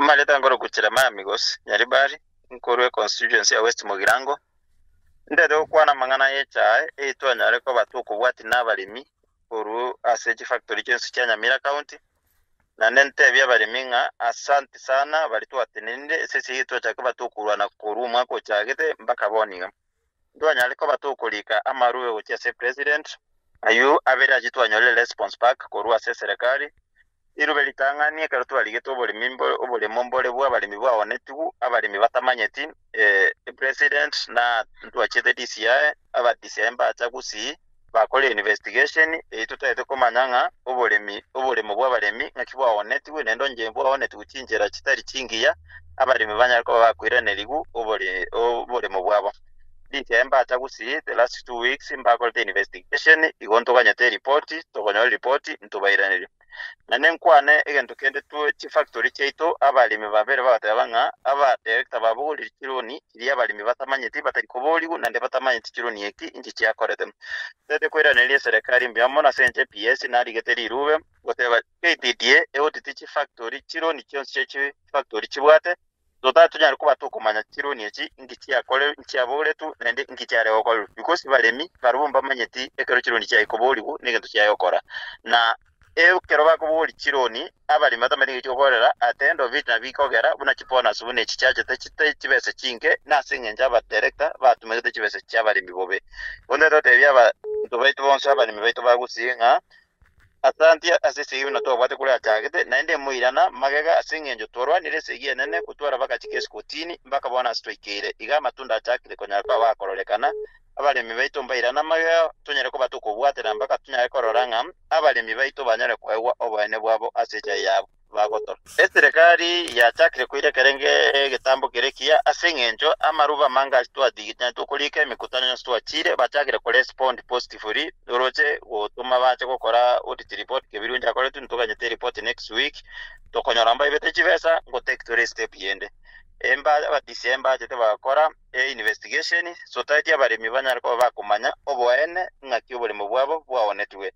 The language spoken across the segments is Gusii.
Amareta nkorokwa Jeremiah Migosi Nyaribari, nkorwa econstituency ya West Mugirango. Ndete gokwana amang'ana y'echae eye twanyare koba tokobwatia na abaremi korwa ase chifactory chionsi chia Nyamira County. Naende ntebie abaremi ng'a asanti sana baria twatenenire ase esegi twachaka koba tokorwana korwa omwaka ochagete mpaka bono iga. Ntwanyare koba tokorika amarube gochia ase president, ayio abere achie twanyorire response back korwa ase eserekari. Rirube ritang'ani ekero twarigete oboremi oboremo mbore bw'abaremi bwaonetigwe, abaremi batamanyeti, president na ntwachiete DCI, aba DCI mbacha gusii bakore investigation eyio totagete komanya ng'a oboremi oboremo bw'abaremi ng'aki bwaonetigwe naende onye bwaonetigwe chinchera chitari chingiya, abaremi banyare koba bakoiranerigwa obore oboremo bwabo. DCI mbacha gusii the last 2 weeks mbakorete investigation, igo ntoganyete eripoti, tokonyora eripoti ntobairanerie. Naende nkwane egento kende twe chifactory chiaito abaremi babere bagateba ng'a aba director babogorire chironi chiria abaremi batamanyeti batari koborigwa naende batamanyeti chironi eki inchi chiakorete. Tete koiraneria eserekari mbuya mono ase enche PS narigete rirube goteba KTDA eaudit chifactory chironi chionsi chia chifactory chibwate totari tonyare koba tokomanya chironi echi inki chiakore nchiaboretwe naende inki chiare gokorerwa because baremi barabwo mbamanyeti ekero chironi chiaye koborigwa na egento chiaye gokora. Na ekero bakoboria chironi abaremi batamanyeti ng'aki chigokorera at the end of it nabo bikogera buna chibonus buna echi chiachete chite chibesa chinke na ase eng'encho aba director batumegete chibesa chia abaremi bobe. Bono totebia abanto baito bonsi abaremi baito ba Gusii ng'a asanti ase esegi buna twabwate korwa achagete naende moirana magega ase eng'encho twarwanire esegi enene gotwara bagachika esikotini mpaka bono ase twaikeire. Iga amatunda achakire konyara koba bakororekana abaremi baito mbairana magega tonyare koba tokobwatera mpaka tonyare korora ng'a abaremi baito banyare koegwa oboene bwabo ase echai yabo bagotora. Eserekari yachakire koira ekerenge egetambo kere ekiya ase eng'encho amaruba amange ase twatigete tokorika emekutano yonsi twachire bachakire korespond positively oroche gotoma bache gokora audit report kebirungi akoretwe ntoganyete report next week tokonyora mbaibete chibesa ngotake tore step yende. Emba aba DCI mbachete bagakora investigation so tari abaremi banyare koba bakomanya oboene ng'aki oboremo bwabo bwaonetwe.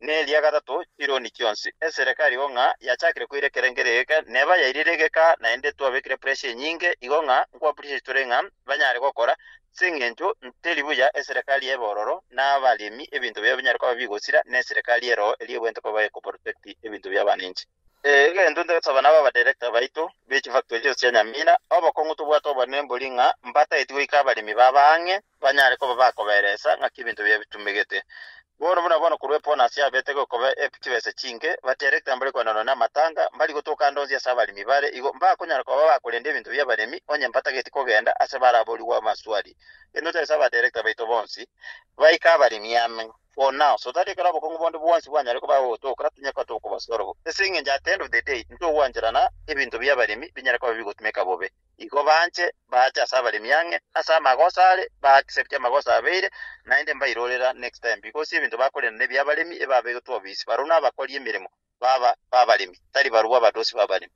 Neria gatato chironi chionsi eserekari igo ng'a yachakire koira ekerengere egeke neba yairire egeka naende twabekire pressure enyinge igo ng'a nkwa appreciate tore ng'a banyare gokora ase eng'encho nteri buya eserekari ebe ororo na abaremi ebinto biabo binyare koba bigosira na eserekari ero eria ebwenerete koba ekoprotect ebinto bia abananchi. Egento ntagosaba nabo abadirector baito be chifactory chionsi chia Nyamira, obokong'u tobwate obonene mbori ng'a mbataeti goika abaremi baba ang'e banyare koba bakoberesa ng'aki ebinto biabo bitumegete. Bono buna bono korwa ebonus yabete gokoba chibesa chinke, badirector mbare koenana na amatanga, mbari gotoka ande onsi ase abaremi bare, igo mbakonyara koba bakorenda ebinto bia abaremi onye mbatageti kogenda ase baraborigwe amaswali. Egento ntagosaba abadirector baito bonsi, baika abaremi ame for now so that ekero obokong'u bonde bwonsi bwanyare koba gotoka tunyare koba tokobasolve. Ase eng'encho at the end of the day ntogwancherana ebinto bia abaremi binyare koba bigotumeka bobe. Igo banche bache ase abaremi ang'e ase amagoso are ba accept amagoso abeire naende mbairorera next time because ebinto bakorenda ne bia abaremi ebabegetwe obisi barabwo nabakori emeremo baba babaremi tari barabwo abadosi babaremi.